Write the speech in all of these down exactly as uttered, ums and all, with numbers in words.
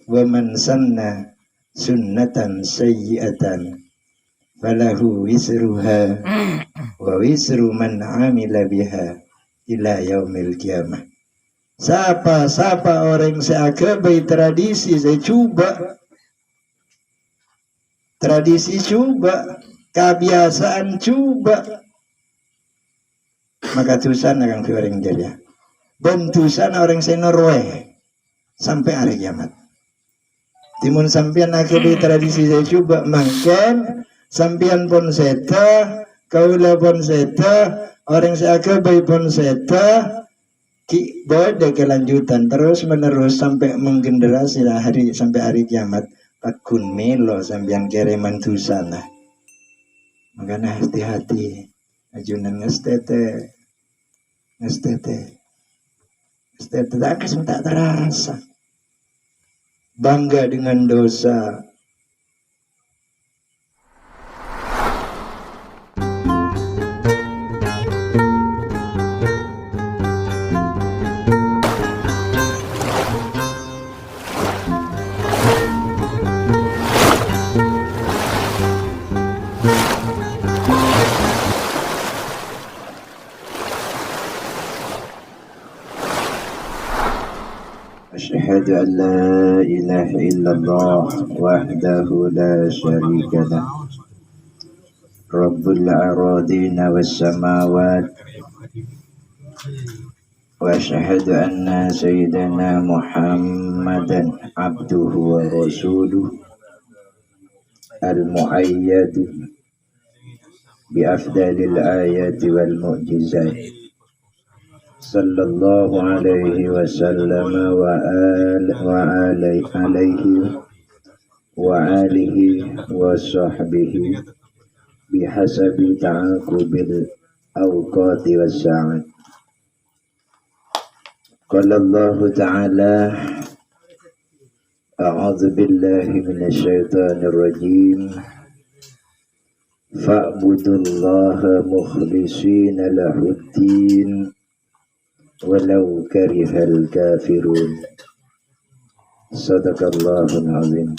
"Wa man sanna sunnatan sayyi'atan falahu wizruha wa wizru man 'amila biha ila yaumil qiyamah." Sapa-sapa orèng sè aghâbây tradisi sè jhubâ', tradisi jhubâ', kabiyasaan jhubâ', maka dhusana kaangghuy orèng jârèya. Bân dhusana orèng sè norowè sampè' arè kiyamat. Dhâddhi mon sampèyan aghâbây tradisi sè jhubâ' mangkèn, sampèyan pon sèdhâ, kaulâ pon sèdhâ, orèng sè aghâbây pon sèdhâ, ghi' bâdâ kelanjutan terus-menerus sampè' menggenerasi hari, sampè' hari kiyamat. Pagghun mèlo sampèyan kèrèman dhusana. Mangkana hati-hati, ajunan ngastètè, ngastètè, ngastètè, ta' kas ta' terasa. Bangga dengan dosa. أشهد أن لا إله إلا الله وحده لا شريك له، رب الأراضين والسماوات، وأشهد أن سيدنا محمدا عبده ورسوله المؤيد بأفضل الآيات والمعجزات، صلى الله عليه وسلم وآل-، وآل-، عليه وآله وصحبه بحسب تعاقب الأوقات والساعات. قال الله تعالى: أعوذ بالله من الشيطان الرجيم. فاعبدوا الله مخلصين له الدين ولو كره الكافرون. صدق الله العظيم.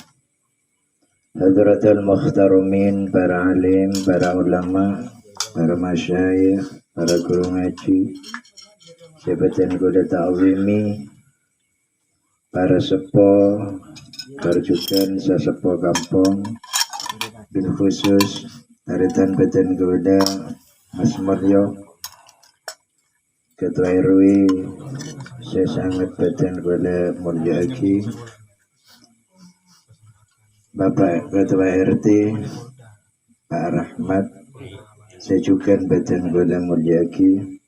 Hadratal muhtaramin, para alim, para ulama, para masyayikh, para guru ngaji, sè bhâdhân kaulâ ta'zimi, para seppo, para jhughân saseppo kampong, bil khusus, tarètan bhâdhân kaulâ Mas Mulyo, Ketua R W sè sanget bhâdhân kaulâ molja'aghi, Bapak Ketua R T, Pak Rahmat, sè jhughân bhâdhân kaulâ molja'aghi,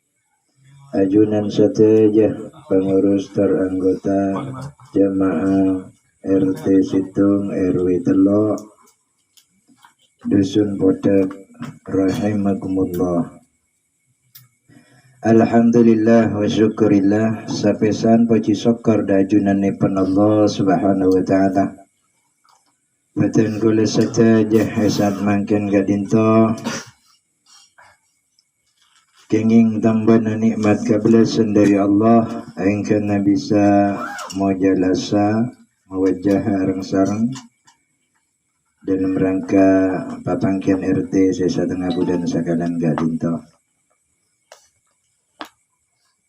ajunan sadhâjâ pengurus tor anggota jemaah R T sèttong R W tello', Dusun Podhâk, rahimakumullah. Alhamdulillah wa syukurillah, sapèsan pojhi sokkor dâ' ajunannèpon Allah Subhanahu wa Ta'ala. Bhâdhân kaulâ sadhâjâ è saat mangkèn ka'dinto kèngèng tambhâna nè'mat kabellasân dâri Allah, èngghâna bisa mojalasa, mowajjhâ rèng-sarèng dâlem rangka papangghiyân R T sè satengnga bulân sakalèn ka'dinto.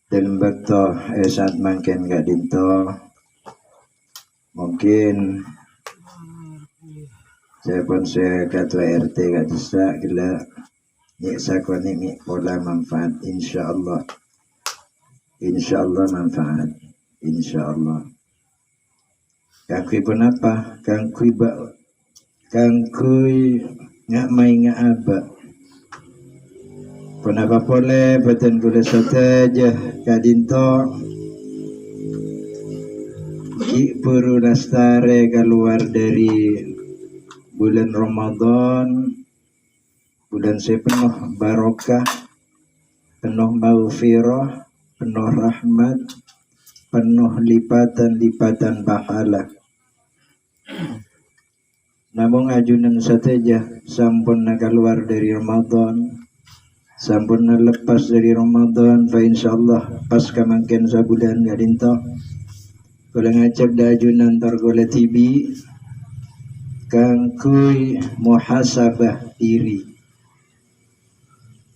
Dâlem bâkto è saat mangkèn ka'dinto, mungkin sè pon sè ketua R T ka'dissa' ghellâ' nè' sakonè' mè' pola manfaat, insyaallah. Insyaallah manfaat. Insyaallah. Kaangghuy ponapa? Kaangghuy ba-, kaangghuy nga'-, maènga'a bâ'. Ponapa polè bhâdhân kaulâ sadhâjâ ka'dinto ghi' buru lastarè kalowar dâri bulân Ramadan, bulân sè penno barokah, penno maghfirah, penno rahmat, penno lipatan-lipatan pahala. Namong ajunan sadhâjâ samponna kalowar dâri Ramadan, samponna lepas dâri Ramadan, fa insyaallah pas ka mangkèn sabulân ka'dinto. Kaulâ ngajhâk dâ' ajunan tor kaulâ dhibi' kaangghuy muhasabah dhiri.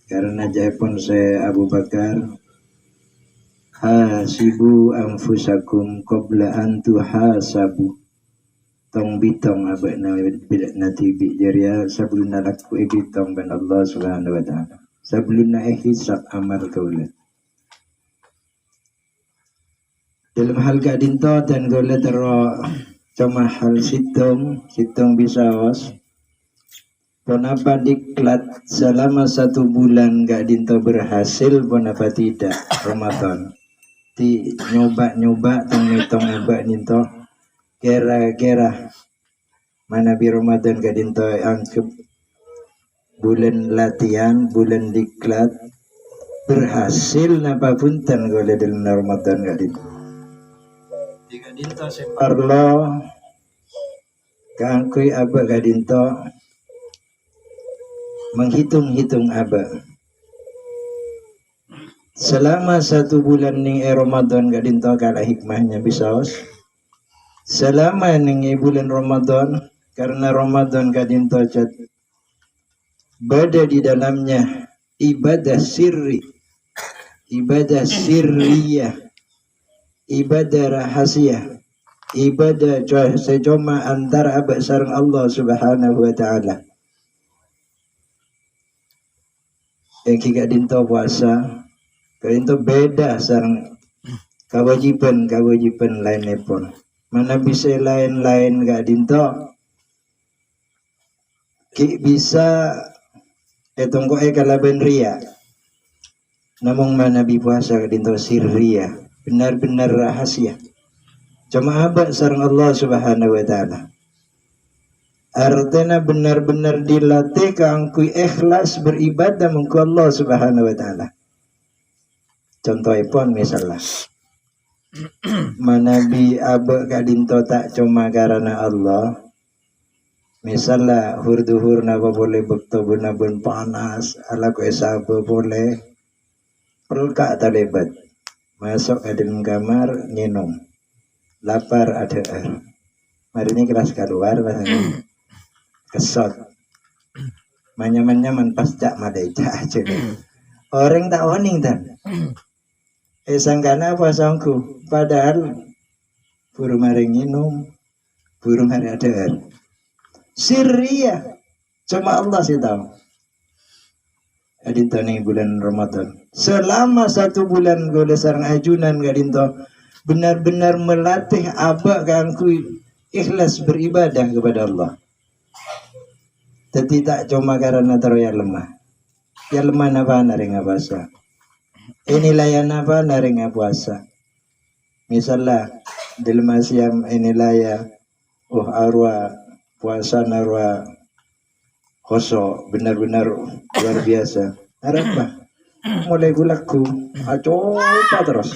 Karana ca'èpon Syekh Abu Bakar, "Hasibu anfusakum qabla an tuhasabu." Tong-bitong abâ'na, abâ'na dhibi' jârèya sabellunna lagghu' èbitong bân Allah Subhanahu wa Ta'ala. Sabellunna èhisab amal kaulâ. Dâlem hal ka'dinto dân kaulâ terro coma hal sèttong, sèttong bisaos. Ponapa diklat selama satu bulan ka'dinto berhasil, ponapa tidak Ramadan? Ti nyoba-nyoba, tong-mètong abâ' ka'dinto. Kèra-kèra manabi Ramadan ka'dinto èangghep bulân latihan, bulân diklat, berhasil napa bhunten kaulâ dâlem Ramadan ka'dinto? Ka'dinto sè parlo kaangghuy abâ' ka'dinto menghitung-hitung abâ'. Selama satu bulan nèng è Ramadan ka'dinto kala hikmahnya bisaos. Selama nèng è bulân Ramadan, karena Ramadan ka'dinto jât-, bâdâ di dalamnya ibadah sirri, ibadah sirriyah, ibadah rahasia, ibadah co-, sè coma antara abâ' sareng Allah Subhanahu wa Ta'ala. Èngghi ka'dinto powasa, ka'dinto bhidhâ sareng kawâjibhân-kawâjibhân laènnèpon. Manabi sè laèn-laèn ka'dinto ghi' bisa ètongko'è kalabân riya'. Namong manabi powasa ka'dinto sirriyah, bhender-bhender rahasia. Coma abâ' sareng Allah Subhanahu wa Ta'ala. Artèna bhender-bhender dilatih kaangghuy ikhlas beribadah mongghu Allah Subhanahu wa Ta'ala. Contoèpon, misalla, manabi abâ' ka'dinto ta' coma karana Allah, misalla, hur-duhur napa polè bâkto bân-abân panas, alakoè sabâ polè, pelka' talèbât, maso' ka dâlem kamar, ngènom. Lapar adhâ'âr. Marèna kelas kalowar, pas kesot. Manyam-manyaman pas ca' malè ca' ajâ. Orèng ta' onèng, tan. Èsangkana powasa ongghu, padahal buru marè ngènom, buru marè adhâ'âr. Sirriyah, coma Allah sè tao. Ka'dinto nèng bulân Ramadan. Selama satu bulan kaulâ sareng ajunan ka'dinto bhender-bhender melatih abâ' kaangghuy ikhlas beribadah kepada Allah. Dhâddhi ta' coma karana terro èyalemma. Èyalemma napa narènga powasa? Ènilaya napa narènga powasa? Misalla, dâlem asiyam ènilaya, oh, arowa powasana rowa khoso', bhender-bhender luar biasa. Arapa? Molaè ghu-lagghu, acopa terros.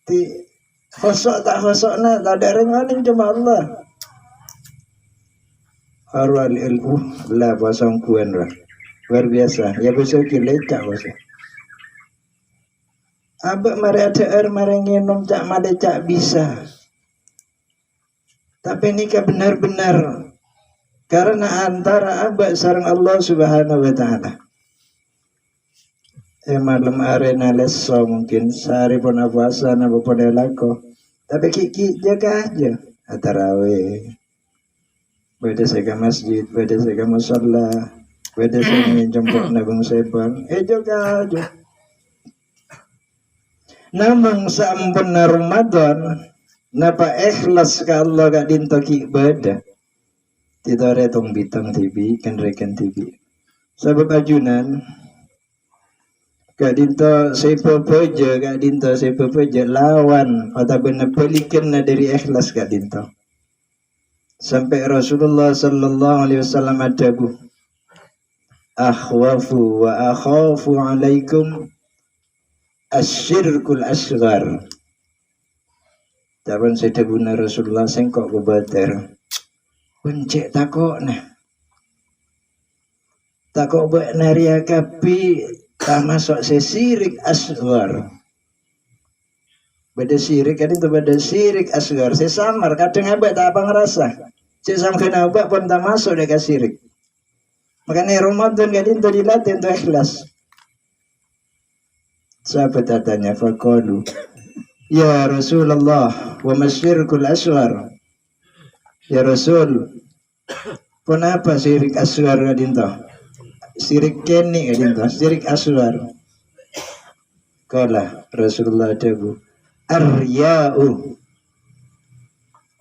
Ti khoso' ta' khoso'na, tadâ' rèng onèng, coma Allah. Arowa li-, uh, la, powasa ongghuwân, rowa. Luar biasa. Ya, bisa ghi' lèca' powasa. Abâ' marè adhâ'âr, marè ngènom, ca' malè ca' bisa. Tapè nèka bhender-bhender karana antara abâ' sareng Allah Subhanahu wa Ta'ala. È malem arèna lesso mungkin, saarè pon apowasa napa pon èlako. Tapè ghi'-ghi' jâgâ ajâ, atarawè. Bâdâ sè ka masjid, bâdâ sè ka musholla, bâdâ sè nèng compo'na bâng-sèbâng. Èjâgâ ajâ. Namong saamponna Ramadan, napa ikhlas ka Allah ka'dinto ghi' bâdâ? Ti torè tong-bitong dhibi', kan-rèkan dhibi'. Sabâb ajunan, ka'dinto sè bhâbhâjâ, ka'dinto sè bhâbhâjâ lawan otabâna bâligânna dâri ikhlas ka'dinto. Sampè' Rasulullah sallallahu alaihi wasallam adhâbu, "Akhwafu wa akhafu alaikum asyirkul asghar." Ca'èpon sè dhâbuna Rasulullah, "Sèngko' kobâtèr, bân cè' tako'na. Tako' bâ'na rèya kabbhi tamaso' sè syirik asghar." Bâdâ syirik, ka'dinto bâdâ syirik asghar. Sè samar, kadhâng abâ' ta' apa ngarassa. Cè' samghâna abâ' pon tamaso' dâ' ka syirik. Makanya Ramadan ka'dinto dilatih untuk ikhlas. Sahabat tanya, faqalu, "Ya Rasulullah, wa masyirkul asghar?" Ya Rasul, ponapa syirik asghar ka'dinto? Syirik kènè' ka'dinto, syirik asghar. Qala, Rasulullah adhâbu, "Ar-riya'u."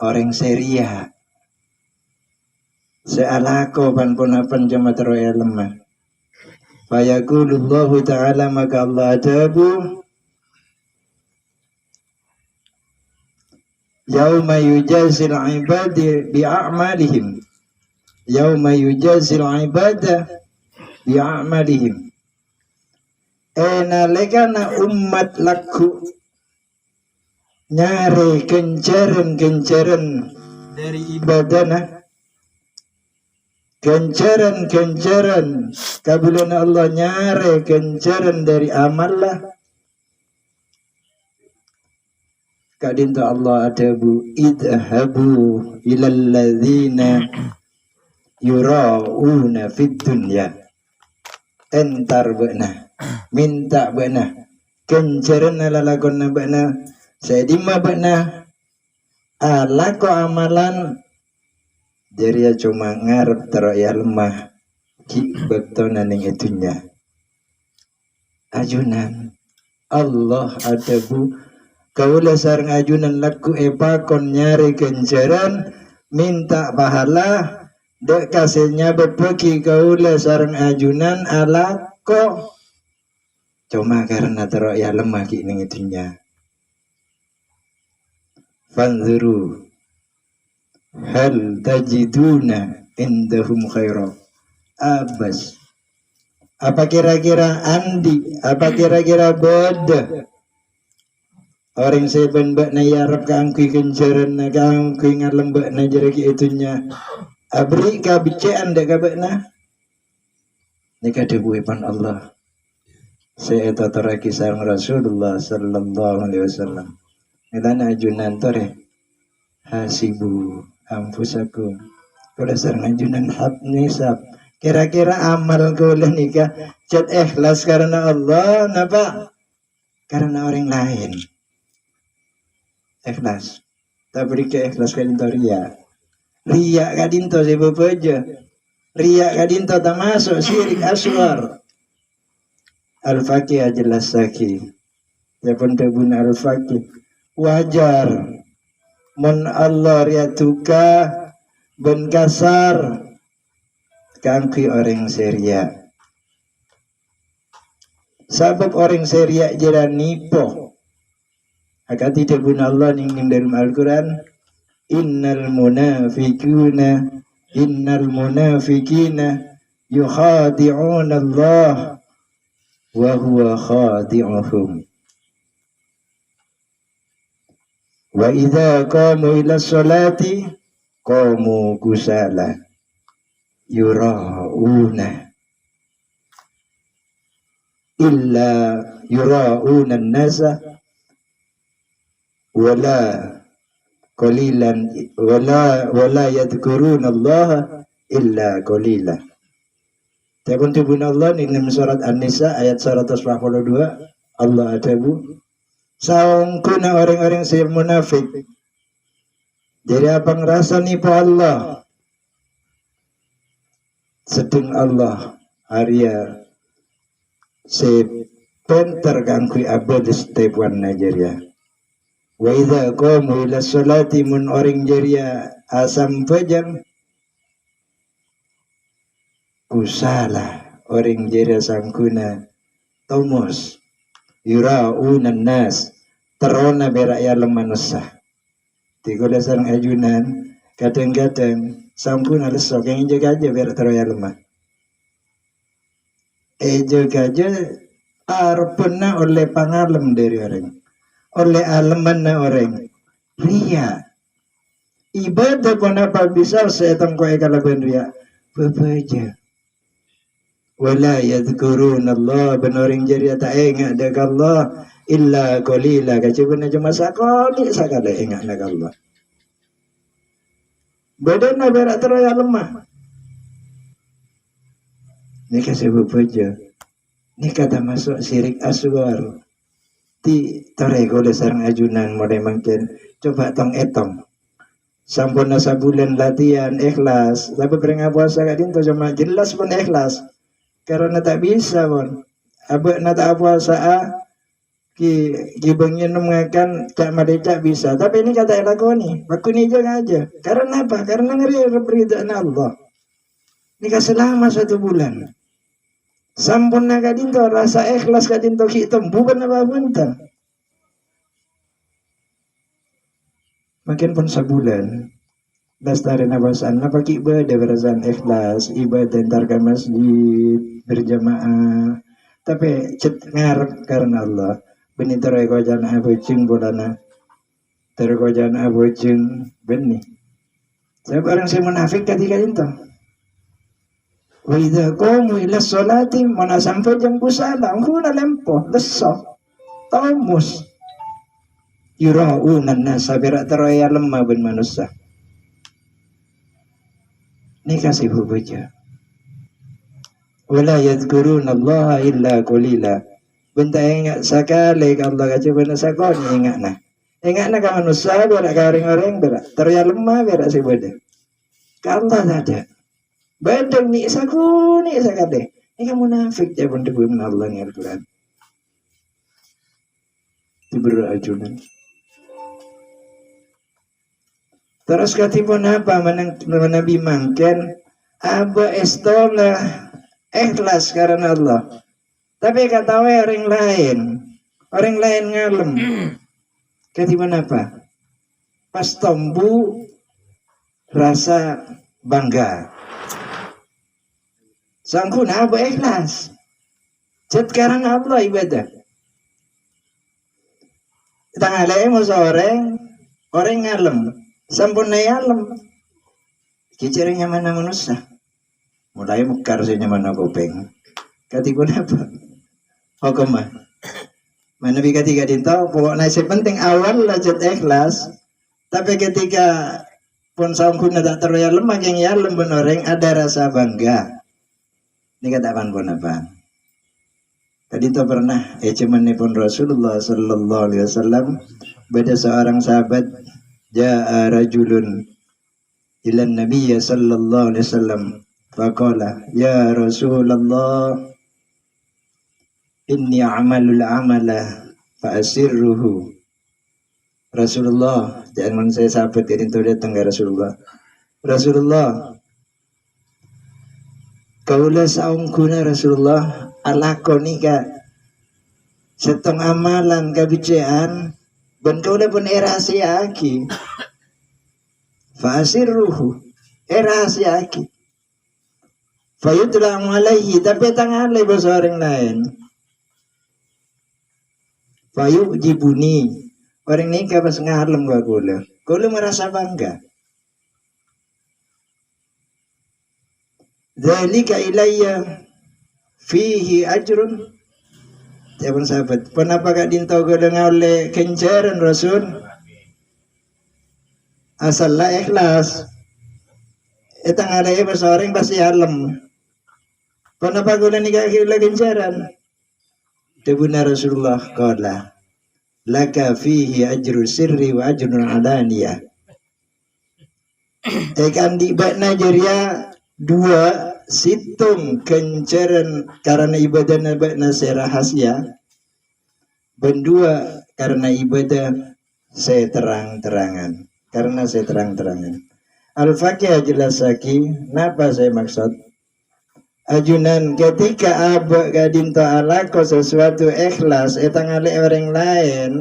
Orèng sè riya'. Sè alako pan-ponapan coma terro èalemma. Fayaqulullahu ta'ala, maka Allah adhâbu, "Yauma yujazil ibadi bi a'malihim." "Yauma yujazil ibada bi a'malihim." È nalèkana ommat lagghu' nyarè ghânjhârân-ghânjhârân dâri ibadana, ghânjhârân-ghânjhârân kabulâna Allah, nyarè ghânjhârân dâri amalla, ka'dinto Allah adhâbu, "Idhabu ilal ladzina yura'una fid dunya." Entar bâ'na, mènta bâ'na ghânjhârânna lalakonna bâ'na sè dimma bâ'na alako amalan jârèya coma ngarep terro èalemma ghi' bâktona neng è dhunnya. Ajunan, Allah adhâbu, "Kaulâ sareng ajunan lagghu' èpakon nyarè ghânjhârân, mènta pahala, dâ' ka sè nyabâbbhâghi kaulâ sareng ajunan alako, coma karena terro èalemma ghi' neng è dhunnya." Fanzuru hal tajiduna indahum khaira. Abas. Apa kira-kira andi', apa kira-kira bâdâ orèng sè bân bâ'na èarep kaangghuy ghânjhârânna, kaangghuy ngalem bâ'na jârèya ghi' è dhunnya, aberri' kabhecce'an dâ' ka bâ'na? Nèka dhâbuèpon Allah sè ètotorraghi sareng Rasulullah sallallahu alaihi wasallam. Mèlana ajunan torè, "Hasibu anfusakum." Kaulâ sareng ajunan hap ngisap. Kira-kira amal kaulâ nèka jhât ikhlas karena Allah napa karena orèng laèn? Ikhlas. Tapè rèya ikhlas ka'dinto riya'. Riya' ka'dinto sè bâbâjâ. Riya' ka'dinto tamaso' syirik asghar. Al-Faqih ajellassaghi. Dhâbuna Al-Faqih, wajar mon Allah rèya duka bân kasar kaangghuy orèng sè riya'. Sabâb orèng sè riya' jârèya nèpo. Akadhi dhâbuna Allah neng, neng dâlem Al-Qur'an, "Innal munafiquna, innal munafiqina yukhadi'unallaha wa huwa khadi'uhum. Wa idza qamu ila sholati qamu kusala yura'una." Illa yura'unan nasa wala qalilan wala, wala yadzkurunallaha illa qalila. Dhâbuna Allah neng surat An-Nisa ayat seratus empat puluh dua, Allah adhâbu, "Saongghuna orèng-orèng sè munafik, jârèya pangrasa nèpo Allah." Sedheng Allah arèya sè pènter kaangghuy abâles tèpowanna jârèya. "Wa idza qamu ila sholati," mon orèng jârèya asambhâjâng, "kusala," orèng jârèya saongghuna tomos. "Yura'unan nas," terrona pèra' èalem manossa. Dhâddhi kaulâ sareng ajunan, kadhâng-kadhâng sampon alesso kèng jâgâ-jâgâ bhâr terro èalemma. È jâgâ-jâgâ arebbhâna ollè pangalem dâri orèng, ollè alemmanna orèng. Riya'. Ibadah ponapa bisa sè ètongko'è kalabân riya'? Bhâbhâjâ. "Wala yadzkurunallah," bân orèng jârèya ta' enga' dâ' ka Allah. illa qalila, kajhâbhâna coma sakonè' sakalè enga'na ka Allah. Bâdâna pèra' terro èalemma. Nèka sè bhâbhâjâ. Nèka tamaso' syirik asghar. Ti torè kaulâ sareng ajunan molaè mangkèn, coba tong-ètong. Samponna sabulân latihan ikhlas, tapè bhâreng apowasa ka'dinto coma jelas pon ikhlas. Karena ta' bisa pon. Abâ'na ta' apowasa'a, ghi-, ghibâ ngènom ngakan, ca' madhecca' bisa. Tapè nèka ta' èlakonè. Bhâkto nèka ngajhâ. Karena apa? Karena ngarep ridhâna Allah. Nèka selama satu bulan. Samponna ka'dinto, rasa ikhlas ka'dinto ghi' tombu ponapa bhunten? Mangkèn pon sabulân, lastarèna bâsa'an, napa ghi' bâdâ parasaan ikhlas, ibadah entar ka masjid, berjamaah, tapè cè' ngarep karana Allah, bânnè terro èkoca'na abhâjâng polana. Terro èkoca'na abhâjâng, bânnè. Sabâb orèng sè munafik kadhi ka'dinto. Wa idza qamu ila sholati, mon asambhâjâng kusala, ongghu na lempo, lesso, tomus. Yura'unan nasa, pèra' terro èalemma bân manossa. Nèka sè bhâbhâjâ. Wa la yadzkurunallaha illa qalila. Bân ta' enga' sakalè ka Allah, kajhâbhâna sakonè' enga'na. Enga'na ka manossa, pèra' ka rèng-orèng, pèra'. Terro èalemma, pèra' sè bâdâ. Ka Allah tadâ'. Bâdâ nè' sakonè' sakalè. Nèka munafik, ca'èpon dhâbuna Allah neng Al-Qur'an. Diburu ajunan. Terros kadhi ponapa manang-, manabi mangkèn? Abâ' èstona ikhlas karana Allah. Tapè èkataowè orèng laèn. Orèng laèn ngalem. Kadhi ponapa? Pas tombu rasa bangga. Sangghuna abâ' ikhlas. Jhât karana Allah ibadah. Tangalè'è moso orèng, orèng ngalem. Samponna èalem. Kècèrè nyamana manossa. Molaè mekkar sè nyamana kopèng. Kadhi ponapa? Hokomma. Manabi kadhi ka'dinto, pokokna sè penting awal la jhât ikhlas. Tapè ketika pon sangghuna ta' terro èalem, makèng èalem bân orèng, ada rasa bangga. Nèka ta' pan-ponapa. Ka'dinto pernah, è jhâmannèpon Rasulullah sallallahu alaihi wasallam, bâdâ seorang sahabat, ja'a rajulun ilan Nabiyya sallallahu alaihi wasallam, faqala, "Ya Rasulullah, inni a'malul amala fa asirruhu." "Rasulullah," jhâ' mon sè sahabat ka'dinto dâteng ka Rasulullah. "Rasulullah, kaulâ saongghuna Rasulullah alako nèka sèttong amalan kabhecce'an, bân kaulâ pon èrahasiyaaghi." "Fa asirruhu," èrahasiyaaghi. "Fa yutla alaihi," tapè tangalè bâsa orèng laèn. "Fa yu'jibuni," orèng nèka pas ngalem ka kaulâ. Kaulâ merasa bangga. "Dzalika ilayya fihi ajrun." Ca'èpon sahabat, "Ponapa ka'dinto kaulâ ngaollè ghânjhârân, Rasul?" Asal la ikhlas. Ètangalè'è bâsa orèng pastè alem. "Ponapa kaulâ nèka ghellâ' ghânjhârân?" Dhâbuna Rasulullah, qala, "Laka fihi ajru sirri wa ajrun alaniyah." Èkaandi' bâ'na jârèya duwâ', sèttong ghânjhârân karana ibâdâna bâ'na sè rahasiya, bân duwâ' karana ibâdâ sè terrang-terrangan. Karana sè terrang-terrangan. Al-Faqih ajhellassaghi, napa sè maksod? Ajunan, ketika abâ' ka'dinto alako sesuatu ikhlas, ètangalè'è orèng laèn,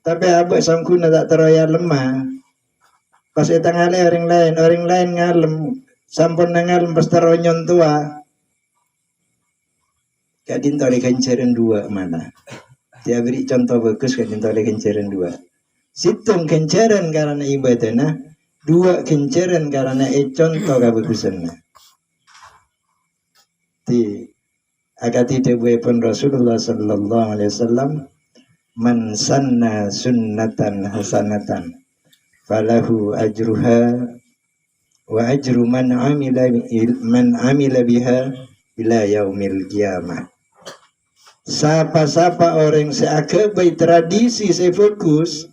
tapè abâ' sangghuna ta' terro èalemma. Pas ètangalè'è orèng laèn, orèng laèn ngalem, samponna ngalem pas terro nyontowa. Ka'dinto ollè ghânjhârân duwâ' mala. Èabherri' conto bhâghus, ka'dinto ollè ghânjhârân duwâ'. Sèttong ghânjhârân karana ibâdâna, duwâ' ghânjhârân karana èconto kabhâghusânna. Di, akadhi dhâbuèpon Rasulullah sallallahu alaihi wasallam, "Man sanna sunnatan hasanatan falahu ajruha wa ajru man amila bi-, man amila biha ila yaumil qiyamah." Sapa-sapa orèng sè aghâbây tradisi sè bhâghus,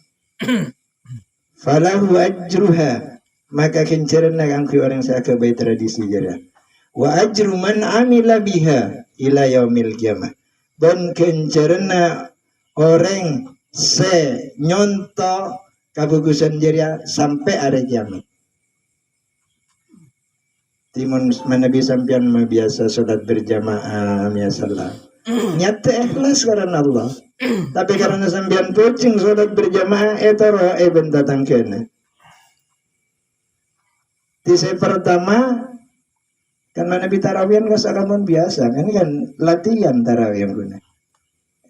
"Falahu ajruha," maka ghânjhârânna kaangghuy orèng sè aghâbây tradisi jârèya. "Wa ajru man amila biha ila yaumil qiyamah." Bân ghânjhârânna orèng sè nyonto kabhâghusân jârèya sampè' arè kiyamat. Timon manabi sampèyan mabiyasa sholat berjamaah, miyasalla. Niyatta ikhlas karana Allah. Tapè karana sampèyan bhâjheng sholat berjamaah, ètoro'è bân tatangghâna. Di sè pertama, kan manabi tarawihan ka sakampon biyasa, kan, kan latihan tarawihan ghuna.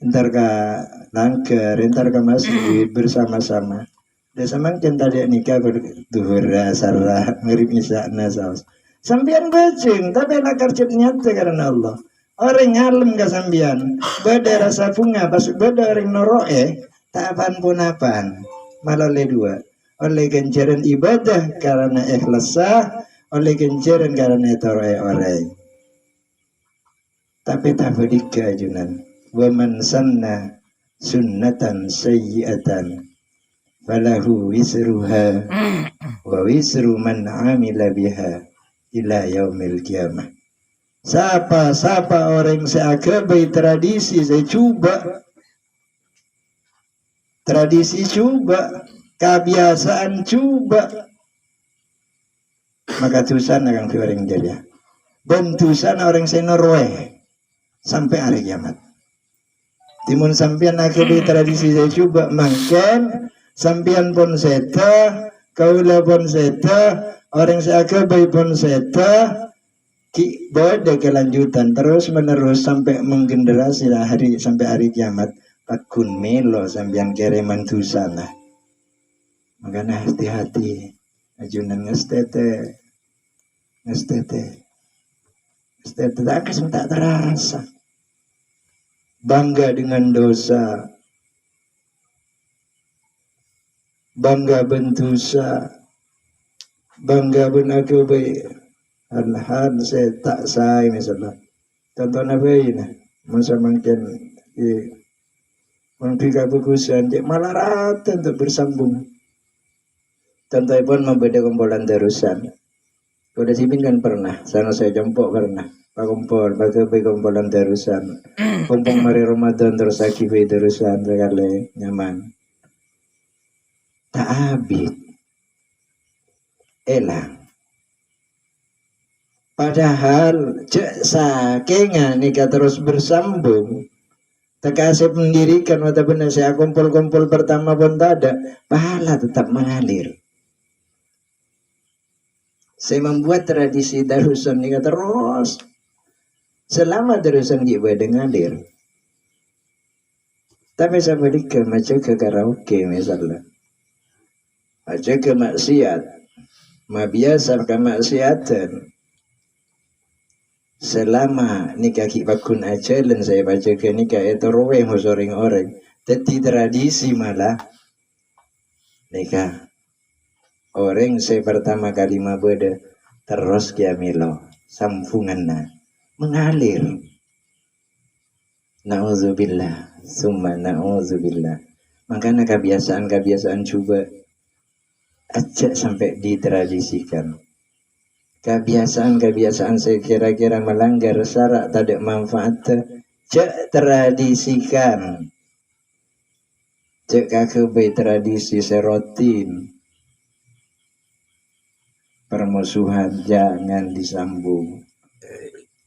Entar ka langghâr, entar ka masjid bersama-sama. Dâ' samangkèn tadâ' nèka, duhurra, asarra, maghrib, isya'na saos. Sampèyan bhâjheng, tapè lakar jhât niyatta karana Allah. Orèng ngalem ka sampèyan, bâdâ rasa bhunga, pas bâdâ orèng noro'è, ta' pan-ponapan. Malah ollè duwâ'. Ollè ghânjhârân ibadah karana ikhlassa, ollè ghânjhârân karana ètoro'è orèng. Tapè tabhâlikka, ajunan. "Wa man sanna sunnatan sayyi'atan falahu wizruha wa wizru man amila biha ila yaumil qiyamah." Sapa-sapa orèng sè aghâbây tradisi sè jhubâ', tradisi jhubâ', kabiyasaan jhubâ', maka dhusana kaangghuy orèng jârèya. Bân dhusana orèng sè noro'è sampè' arè kiyamat. Timon sampèyan aghâbây tradisi sè jhubâ' mangkèn, sampèyan pon sèdhâ, kaulâ pon sèdhâ, orèng sè aghâbây pon sèdhâ, ghi' bâdâ kelanjutan terus-menerus sampè' menggenerasi hari sampè' arè kiyamat. Pagghun mèlo sampèyan kèrèman dhusana. Mangkana hati-hati, ajunan ngastètè, ngastètè, ngastètè, ta' kas-, ta' terasa. Bangga dengan dosa, bangga bân dhusa, bangga bân aghâbây hal-hal sè ta' saè, mèsalla. Contona bhâi, nah, mon samangkèn, i, mon bi' kabhâghusân, cè' malarata untuk bersambung. Contoèpon, mabâdâ kompolan darusan. Kaulâ dhimèn kan pernah, sareng sè compo' pernah. Pakompol, paghâbây kompolan darusan. Pompong marè Ramadan terros aghibây darusan sakalè, nyaman. Ta' abit. Èlang. Padahal jhâ' sakènga nèka terros bersambung. Tekka sè pendirikan otabâna sè akompol-kompol pertama pon tadâ', pahala tetap mengalir. Sè membuat tradisi darusan nèka terros, selama darusan ghi' bâdâ ngalir. Tapè sabhâligghâ majâgâ karaoke, mèsalla. Majâgâ maksiat, mabiyasa kamaksiatan. Selama nèka ghi' pagghun ajhâlân sè èpajâgâ nèka ètoro'è moso rèng-orèng, dhâddhi tradisi malah. Nèka, orèng sè pertama kali mabâdâ, terros kèya mèlo sambhunganna, mengalir. Na'udzubillah, summa na'udzubillah. Mangkana kabiyasaan-kabiyasaan jhubâ' ajjhâ' sampè' ditradisikan. Kabiyasaan-kabiyasaan sè kèra-kèra malanggar sara' tadâ' manfaatta, jhâ' tradisikan. Jhâ' kaghâbây tradisi sè rutin. Permusuhan jangan disambung.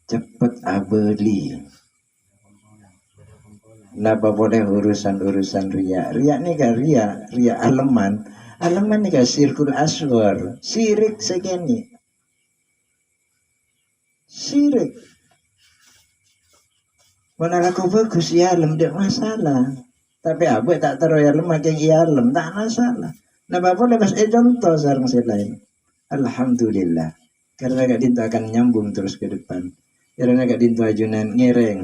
Cepet abâli. Napa polè urusan-urusan riya'? Riya' nèka riya', riya' aleman. Aleman nèka syirkul asghar, syirik sè kènè'. Syirik. Mon alako bhâghus è alem, ta' masalah. Tapè abâ' ta' terro è alem, makè è alem, ta' masalah. Napa polè pas èconto sareng sè laèn. Alhamdulillah. Karena ka'dinto akan nyambung terus ke depan. Karena ka'dinto ajunan ngèrèng.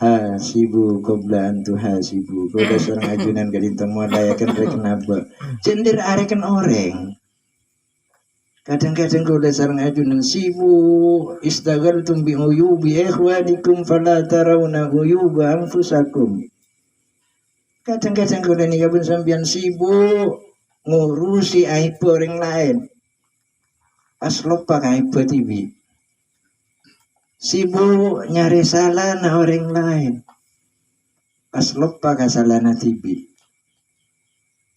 Hasibu qabla an tuhasibu. Kaulâ sareng ajunan ka'dinto molaèaken rèken abâ'. Jhâ' ndâr arèken orèng. Kadhâng-kadhâng kaulâ sareng ajunan sibuk, "Istaghaltum bi uyubi ikhwanikum fala tarawna uyuba anfusakum." Kadhâng-kadhâng kaulâ nèka bân sampèyan sibuk ngurusi aèbbhâ orèng laèn. Pas loppa ka aèbbhâ dhibi'. Sibuk nyarè salana orèng laèn. Pas loppa ka salana dhibi'.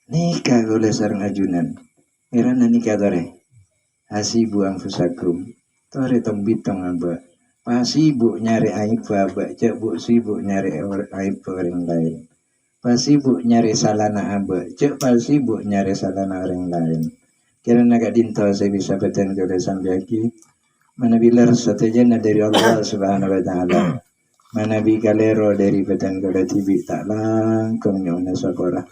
Nèka kaulâ sareng ajunan. Mèrana nèka torè. Hasibu anfusakum. Torè tong-bitong abâ'. Pas sibuk nyarè aèbbhâ abâ', jhâ' bu-, sibuk nyarè or-, aèbbhâ orèng laèn. Pas sibuk nyarè salana abâ', jhâ' pas sibuk nyarè salana orèng laèn. Kèrana ka'dinto sè bisa bhâdhân kaulâ sampèyaghi. Manabi lerres sadhâjâna dhâri Allah Subhanahu wa Ta'ala. Manabi kalèro dhâri bhâdhân kaulâ dhibi' ta' langkong nyo'ona sapora.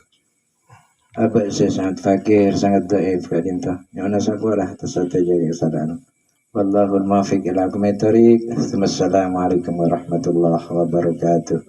Abâ' sè sangat fakir, sangat dhaif ka'dinto. Nyo'ona sapora atas sadhâjâ kasalaan. Wallahul muwaffiq ila aqwamit thoriq. Assalamualaikum warahmatullahi wabarakatuh.